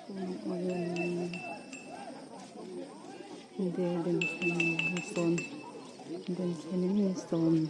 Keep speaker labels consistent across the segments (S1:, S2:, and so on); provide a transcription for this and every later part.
S1: thingkung a lang a sawn denchhenin ni 14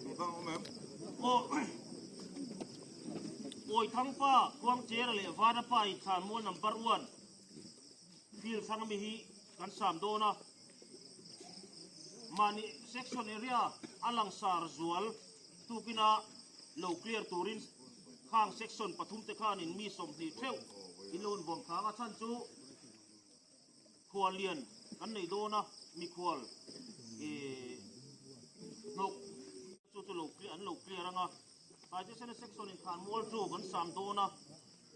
S1: zingkar hmasa.
S2: Awi Thangpa, Khuangchera leh Vanapa in thlanmual number one field thlang ami hi kan sam dawn a. Mahni section area a langsar zual tukina lo clear turin khang section pathum te khanin mi 20 theuh in lo inbawm thang a chhan chu Khual lian kan nei dawn a, mikhual ih hnawk chu chu lo an lo clear ang a, Taitesena section in thlan mual chu kan sam dawn a,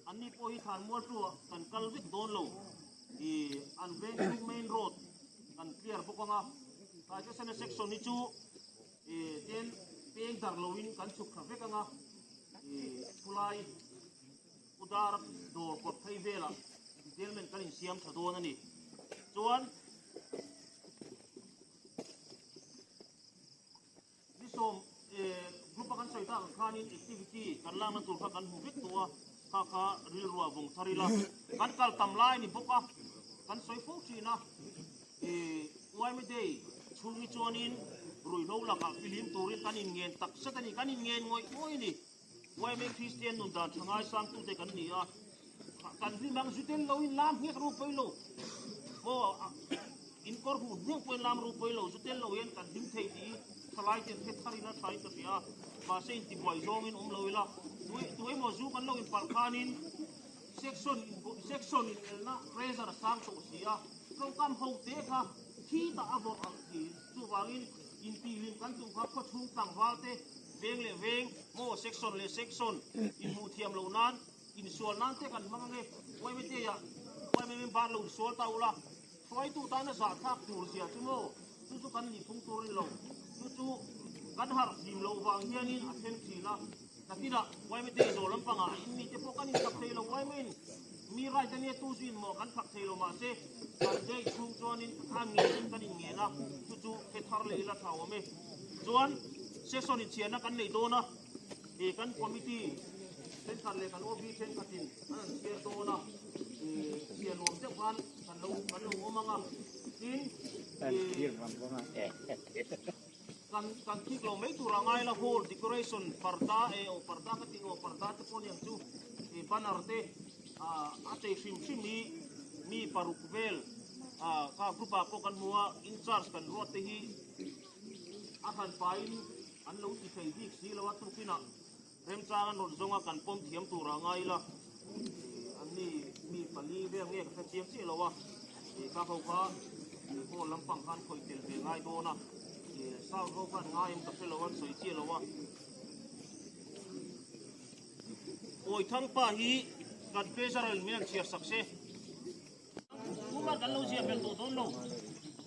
S2: an ni pawh hi thlan mual chu ah kan kal vek dawn lo ih an veng chhung main road kan clear bawk ang a, Taitesena section hi chu ih ten peng dar lo in kan chhuk thla vek ang a, ih khulai. Pudar dawr kawt phei velah detailment kan insiam tha dawn a ni. Chuan ni sawm group a kan sawi tak. tak ang khanin activity kan lakna tur kha kan hmu vek tawh a, kha kha rilruah vawng thar ila. Kan kal tam lai a ni bawk a, kan sawi fo thin a. Yma Day chhungi chuanin ruihhlo lakah filim turin kan inngen tak zet a ni, kan inngen ngawih ngawih a ni. Yma Kristian nun dan tha ngaisangtute kan ni a, kan hlim ang zu tel loin lam nghek ru pawi lo maw, in kawr huh hnuang pawhin lam ru pawi lo, zu tel lo hian kan hlim thei tih hi thalai ten hre tharin a thain ka hria a, mahse intibuai zawngin awm lo ila, tu emaw zu kan lo inpalh khanin section section inelna pressure a sang tawh si a, tlawngkam ho te kha thi tah a vawrh alh thin, chuvangin intihhlim kan tum kha khawchhung tlangval te Veng leh veng, maw section leh section inhmuh thiam loh nan, insual nan te kan hmang ange. Yma ah yma member lo insual ta ula, hruaitu tana zahthlak tur zia chu maw, chu chu kan nihphung tur a ni lo. Chu chu kan harh fim loh vang hianin a thleng thin a. Nakinah yma day zawh lampangah a in mite pawh kan inchak thei lo. Yma in mi right ania tu chu inmawh kan chak thei lo mahse kan day chhung chuanin a ngenin kan inngen a, chu chu hre thar leh ila tha awm e. Chuan session inchhiarna kan nei dawn a, ih kan committee thenkhat leh kan OB thenkhatin an han chhiar dawn a, ih chhiar nuam deuh khan kan lo kan lo awm ang a, tin ih kan kan thik lo mai tur a ngai la hall decoration parda e aw parda ka tih aw parda te pawh aniang chu ih banner te ah a chei hrim hrim hi mi paruk vel ah kha group ah pawh kan hmu a in charge kan ruat te hi. A hran pahin an lo ti thei bik si lo a, tukinah remchang an rawn zawng a, kan pawm thiam tur ah ngai ila, an ni mi pali vel nge ka hre chiang chiah lo a, kha ho kha hall lampang khan khawih tel ve ngai dawn a, sound ho khan ngai em ka hre lo a, an sawi chiah lo a. Awithangpa hi kan treasurer in min han chhiar sak se. Tuma kan lo ziah belh tawh dawn lo.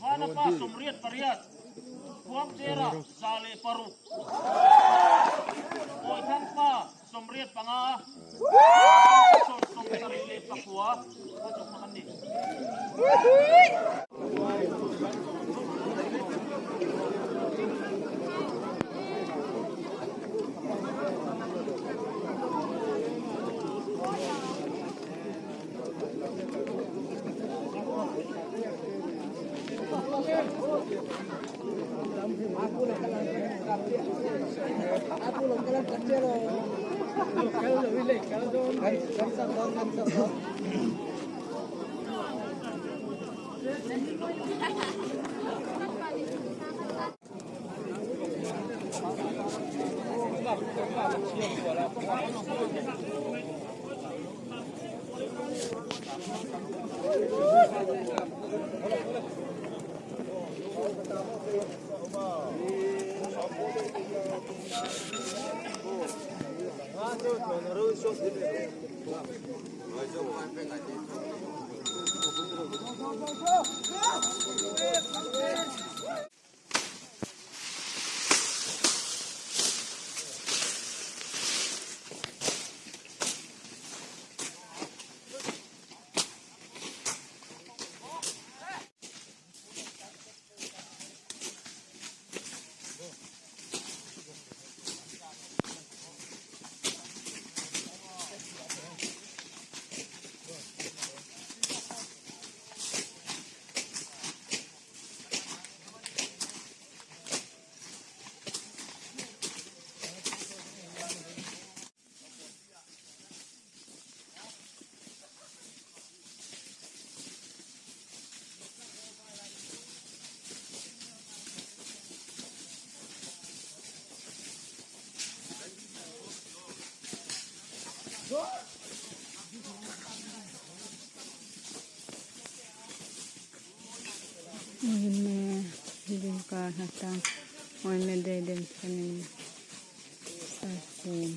S2: Vana pa 88, Khuangchera 106, Kawithang pa 85, 79 khaw chawk kha kan ni.
S1: Yma dingkar hnatang yma day dem thanin sarpum.